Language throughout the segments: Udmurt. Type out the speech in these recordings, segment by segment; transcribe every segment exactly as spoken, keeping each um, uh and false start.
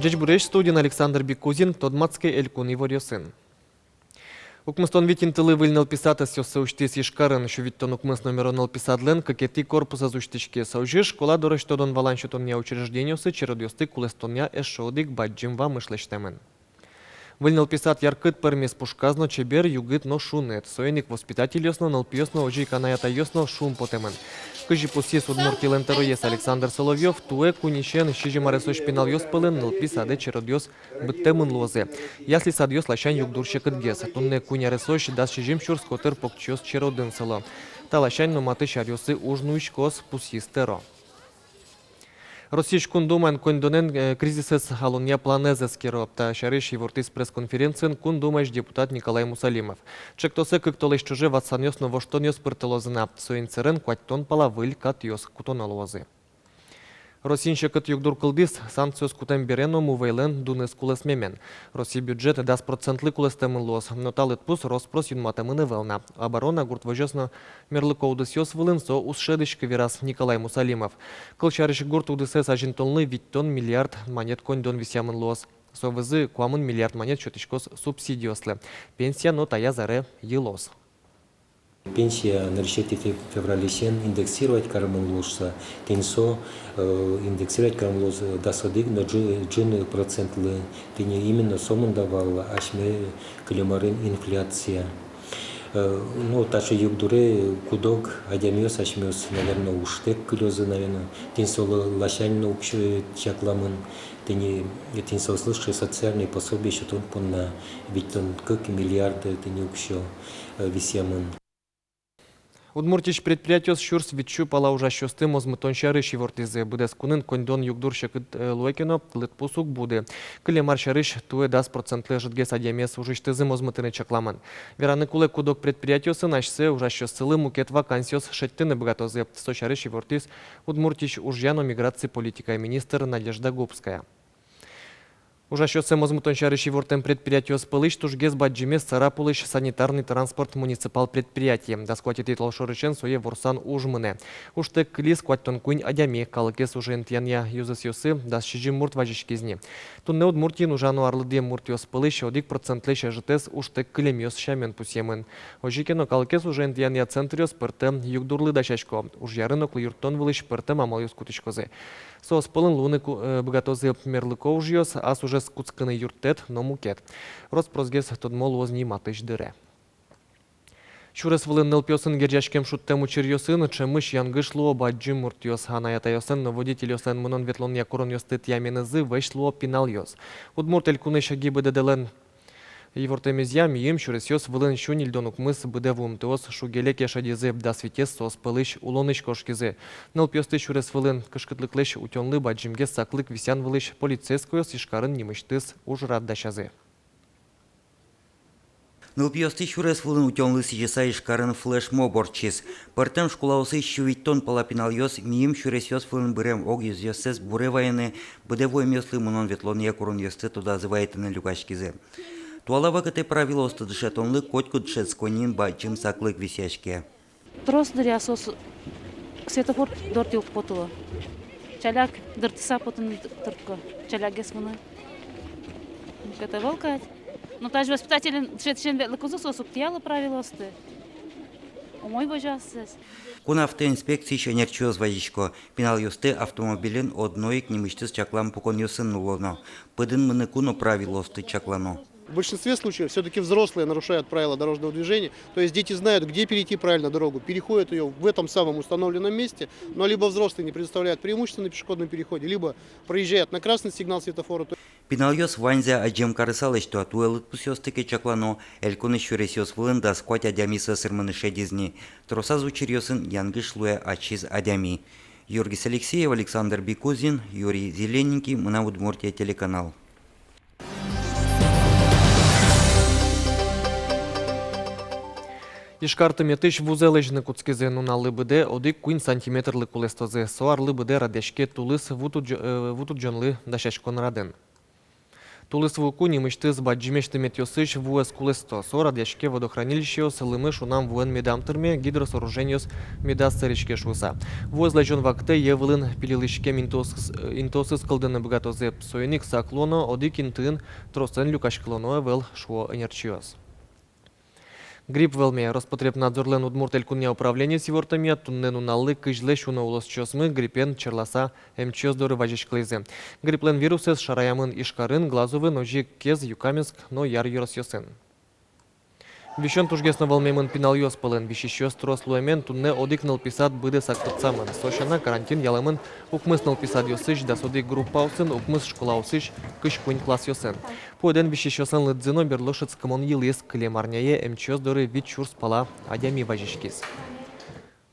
Ӟечбуресь! Студиын Александр Бикузин. Тодматске элькун иворъёсын. Укмыстон вить интылы выль нылписад ӧсъёссэ усьтӥз Ижкарын. Сю витьтон укмыс номеро нылписадлэн кыкетӥ корпусэз усьтӥськиз. Озьы школа дорозь тодон-валан сётонъя учреждениосы черодъёсты кулэстонъя эшшо одӥг бадӟым вамыш лэсьтэмын. Выль нылписад яркыт пӧрмиз, пушказ но чебер, югыт но шуныт. Соин ик воспитательёс но, нылпиос но, озьы ик анай-атайёс но шумпотэмын. Кызьы пусйиз Удмуртилэн тӧроез Александр Соловьёв, туэ куиньысен сизьым аресозь пиналъёс пӧлын нылпи садэ черодъёс быдтэмын луозы. Ясли садъёс ласянь югдур секытгес. Туннэ куинь аресозь дас сизьым сюрс котыр покчиос черодын сыло. Та ласянь но матысь аръёсы уж нуиськоз, пусйиз тӧро. Россиысь Кун Думаын коньдонэн, э, кризисэз алонъя планэз эскеро. Та сярысь ивортӥз пресс-конференциын Кун Думаысь депутат Николай Мусалимов. Чектосэ кык толэзь ӵоже ватсанъёс но воштонъёс пыртылозы на. Соин сэрен куатьтон пала выль катъёс кутоно луозы. Россиын секыт югдур кылдӥз. Санкциос кутэм бере но мувейлэн дуныз кулэсмемен. Россия бюджет дас процентлы кулэстэмын луоз, но та лыдпус рос-прос юнматэмын ӧвӧл на. Оборона, гурт возёс но мерлыко удысъёс вылын со уз шӧдӥськы, вераз Николай Мусалимов. Кылсярысь, гурт удысэз азинтонлы витьтон миллиард манет коньдон висъямын луоз. Со вӧзы куамын миллиард манет сётӥськоз субсидиослы. Пенсия но таяз аре йылоз. Пенсия нырысетӥ фев-, февралисен индексировать каремын луыса, тӥни со, э, индексировать каремын луоз, э, дас одӥг но ӝы-, ӝыны процентлы. Тӥни именно сомында вал асьме кылем арын инфляция. Э, ну, таӵе югдуре куд-ог адямиос асьмеос, наверно, ужтэк кылёзы, наверно. Тӥни со ласянь но уксё чакламын, тӥни, тӥни соослы социальное пособие сётон понна витьтон кык миллиард, тӥни уксё, э, висъямын. Удмуртиысь предприятиос сюрс витьсю пала ужасьёсты мозмытон сярысь ивортӥзы. Быдэс кунын коньдон югдур секыт, э, луэ ке но, лыдпус уг буды. Кылем ар сярысь туэ дас процентлы ӧжытгес адямиез ужысьтызы мозмытыны чакламын. Вераны кулэ, куд-ог предприятиосын асьсэ ужасьёссылы мукет вакансиос шедьтыны быгатозы. Со сярысь ивортӥз Удмуртиысь ужъя но миграци политикая министр Надежда Губская. Ужасьёссэ мозмытон сярысь ивортэм предприятиос пӧлысь тужгес бадӟымез Сарапулысь «Санитарный транспорт» муниципал предприятие. Дас куатетӥ толшорысен сое ворсан уж мынэ. Ужтэк кылиз куатьтон куинь адями. Калыкез ужен тӥянъя ёзэсъёсы дас сизьым мурт вазиськиз ни. Туннэ Удмуртиын ужано арлыдъем муртъёс пӧлысь одӥг процентлэсь ӧжытэз ужтэк кылемъёс сямен пусъемын. Озьы ке но, калыкез ужен тӥянъя центръёс пӧртэм югдурлы дасясько. Ужъярын оклы юрттон вылысь пӧртэм амалъёс кутӥськозы. Соос пӧлын луыны ку-, э, быгатозы мерлыко ужъёс, ас ужез кутскыны юрттэт но мукет. Рос-просгес тодмо луоз ни матысь дыре. Сюрес вылын нылпиосын герӟаськем шудтэм учыръёсын ӵемысь янгыш луо бадӟым муртъёс. Анай-атайёслэн но водительёслэн мынон-ветлонъя куронъёсты тӥяменызы вӧсь луо пиналъёс. Удмурт Элькунысь ГИБДД-лэн ивортэмезъя, мийым сюресъёс вылын сю ньыльдон укмыс быдэ вуымтэос шуг-леке шедизы, дас витез соос пӧлысь улонысь кошкизы. Нылпиосты сюрес вылын кышкытлыклэсь утёнлы бадӟымгес саклык висъян вылысь полицейскойёс Ижкарын нимысьтыз ужрад дасязы. Нылпиосты сюрес вылын утёнлы сӥзьыса Ижкарын флешмоб ортчиз. Пӧртэм школаосысь сю витьтон пала пиналъёс мийым сюресъёс вылын бырем огъёзъёссэс буре вайыны быдэ вуэмъёслы мынон-ветлонъя куронъёсты тодазы вайытыны люкаськизы. Туала вакытэ правилоосты дышетонлы котькуд дышетсконниын бадӟым саклык висъяське. Трос дыръя соос светофор дортӥ уг потыло. Чаляк дыртыса потыны д-, дыртко. Чалякгес мыны. Мукет ӧвӧл кадь. Но тазьы воспитательёс, дышетӥсьёс ветлыкузы, соос уг тӥяло правилоосты. Умой возё ассэс. Кун автоинспекциысь ӧнерчиос вазисько: пиналъёсты автомобилен одно ик нимысьтыз чаклам пуконъёсын нуллоно. Пыдын мыныку но правилоосты чаклано. В большинстве случаев всё-таки взрослые нарушают правила дорожного движения, то есть дети знают, где перейти правильно дорогу, переходят её в этом самом установленном месте, но либо взрослые не предоставляют преимущество на пешеходном переходе, либо проезжают на красный сигнал светофора. Пиналъёс ваньзэ адӟем карыса лэсьто. Туэ лыдпусъёсты ке чаклано, элькунысь сюресъёс вылын дас куать адями сӧсырмыны шедиз ни. Тросаз учыръёсын янгыш луэ ачиз адями. Юргис Алексеев, Александр Бикузин, Юрий Зелененький, «Мынам Удмуртие» телеканал. Ижкар тыметысь вузэ лэзьыны кутскизы. Нуналлы быдэ одӥг куинь сантиметрлы кулэстозы. Со арлы быдэ радъяське тулыс ву тудӟо-, э, ву тудӟонлы дасяськон радын. Тулыс ву ку нимысьтыз бадӟымесь тыметъёсысь вуэз кулэсто. Со радъяське водохранилищеос лымы шунам вуэн медам тырме, гидросооружениос медаз сэриске шуыса. Вуэз лэзён вакытэ йӧ вылын пилилыськем интыос-, интыосыз кылдыны быгатозы. Соин ик сак луоно, одӥг интыын тросэн люкаськылоно ӧвӧл, шуо ӧнерчиос. Грипп вӧлме. Роспотребнадзорлэн Удмурт Элькунъя управлениез ивортэмъя, туннэ нуналлы кызьлэсь уно улосчиосмы гриппен черласа эмчиос доры вазиськылӥзы. Грипплэн вирусэз шараямын Ижкарын, Глазовын, озьы ик Кез, Юкаменск но Яр ёросъёсын. Висён тужгес но вӧлмемын пиналъёс пӧлын. Висисьёс трос луэмен туннэ одӥг нылпи сад быдэсак пытсамын. Со сяна, карантин ялэмын укмыс нылпи садъёсысь дас одӥг группаосын, укмыс школаосысь кызь куинь классъёсын. Пуэдэн висисьёслэн лыдзы но берло шӧдскымон йылӥз. Кылем арняе эмчиос доры вить сюрс пала адями вазиськиз.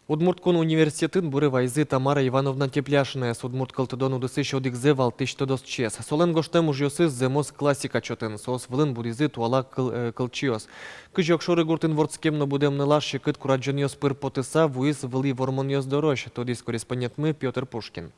Удмурт кун университетын буре вайизы Тамара Ивановна Тепляшинаез, удмурт кылтыдон удысысь одӥгзэ валтӥсь тодосчиез. Солэн гожтэм ужъёсыз зэмос классика чотын, соос вылын будӥзы туала кыл-, э, кылчиос. Кызь огшоры гуртын вордскем но будэм нылаш секыт курадӟонъёс пыр потыса вуиз вылӥ вормонъёс дорозь, тодӥз корреспондентмы Пётр Пушкин.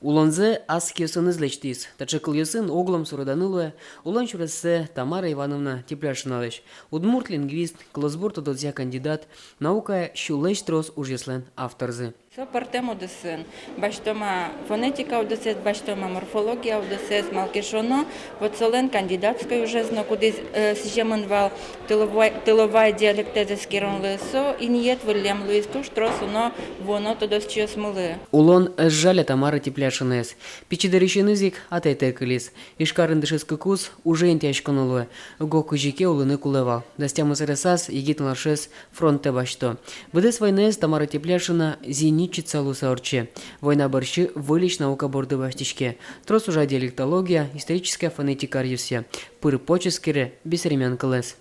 Улонзэ ас киосыныз лэсьтӥз. Таӵе кылъёсын оглом суреданы луэ улон сюрессэ Тамара Ивановна Тепляшиналэсь. Удмурт лингвист, кылосбур тодосъя кандидат, наукая сюлэсь трос ужъёслэн авторзы. Со пӧртэм удысын. Басьтом-а фонетика удысэз, басьтом-а морфология удысэз, малы ке шуоно, вот солэн кандидатской ужез но, кудӥз, э, сӥземын вал тыловай, тыловай диалектэз эскеронлы, со инъет выллем луиз, туж трос уно вуоно тодосчиосмылы. Улон ӧз жаля Тамара Тепляшинаез. Пичи дырысеныз ик атайтэк кылиз. Ижкарын дышетскыкуз уже интыяськоно луэ. Уго кызьы ке улыны кулэ вал. Дас тямыс аресаз егит нылашез фронтэ басьто. Быдэс войнаез Тамара Тепляшина зенитчица луыса ортче. Война бӧрсьы выльысь наука борды басьтӥське. Трос ужа диалектология, историческая фонетика аръёсъя. Пыр-поч эскере бесермян кылэз.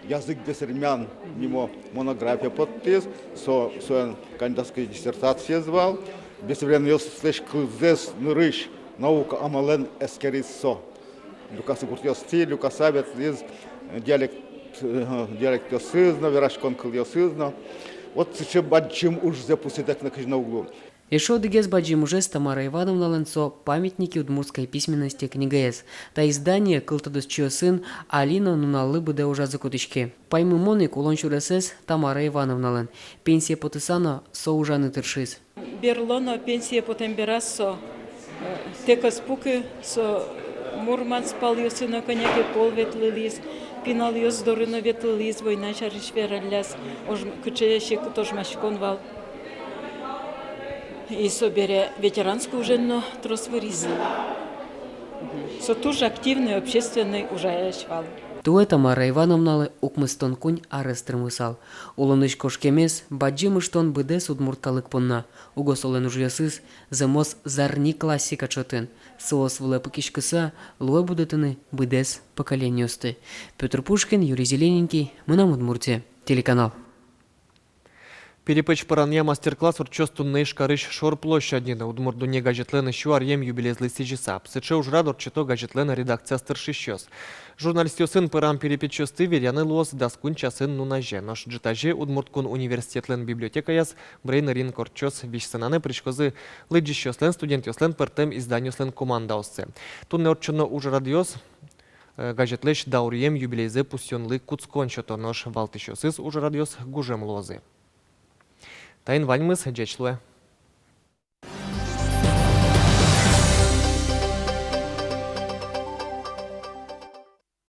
«Язык бесермян» нимо монография поттӥз, со, соин кандидатской диссертациез вал. Бесермянъёслэсь кылзэс нырысь наука амалэн эскериз со. Люкаса гуртъёстӥ, люкаса ветлӥз, э, диалект, э, диалектъёсыз но, вераськон кылъёсыз но. Вот сыӵе бадӟым ужзэ пусйытэк но кызьы но уг лу. Эшшо одӥгез бадӟым ужез Тамара Ивановналэн — со «Памятники удмуртской письменности» книгаез. Та издание кылтодосчиосын али но нуналлы быдэ ужазы кутӥське. Паймымон ик, улон сюресэз Тамара Ивановналэн. Пенсие потыса но со ужаны тыршиз. Берло но, пенсие потэм бераз со, э, тэк ӧз пукы, со Мурманск палъёсы но кӧня ке пол ветлылӥз, пиналъёс доры но ветлылӥз, война сярысь вералляз, ож-, кыӵе секыт ожмаськон вал. И со бере ветеранской ужен но трос выриз. Со туж активной общественной ужаесь вал. Туэ Тамара Ивановналы укмыстон куинь арес тырмысал. Улонысь кошкемез бадӟым ыштон быдэс удмурт калык понна. Уго солэн ужъёсыз зэмос зарни классика чотын. Соос вылэ пыкиськыса, луэ будэтыны быдэс поколениосты. Пётр Пушкин, Юрий Зелененький, «Мынам Удмуртие» телеканал. Перепеч пыранъя мастер-класс ортчоз туннэ Ижкарысь Шор площадьын. «Удмурт дунне» газетлэн сю аръем юбилеезлы сӥзьыса. Сыӵе ужрад ортчыто газетлэн редакцияз тыршисьёс. Журналистъёсын пырам перепечъёсты веръяны луоз дас куинь часын нуназе. Нош ӝытазе Удмурт кун университетлэн библиотекаяз брейн-ринг ортчоз. Визь сценанэ пыриськозы лыдӟисьёслэн, студентъёслэн, пӧртэм изданиослэн командаоссы. Туннэ ортчоно ужрадъёс, э, газетлэсь дауръем юбилейзэ пусъёнлы кутскон сёто, нош валтӥсьёсыз ужрадъёс гужем луозы. Таин ваньмыз, ӟеч луэ.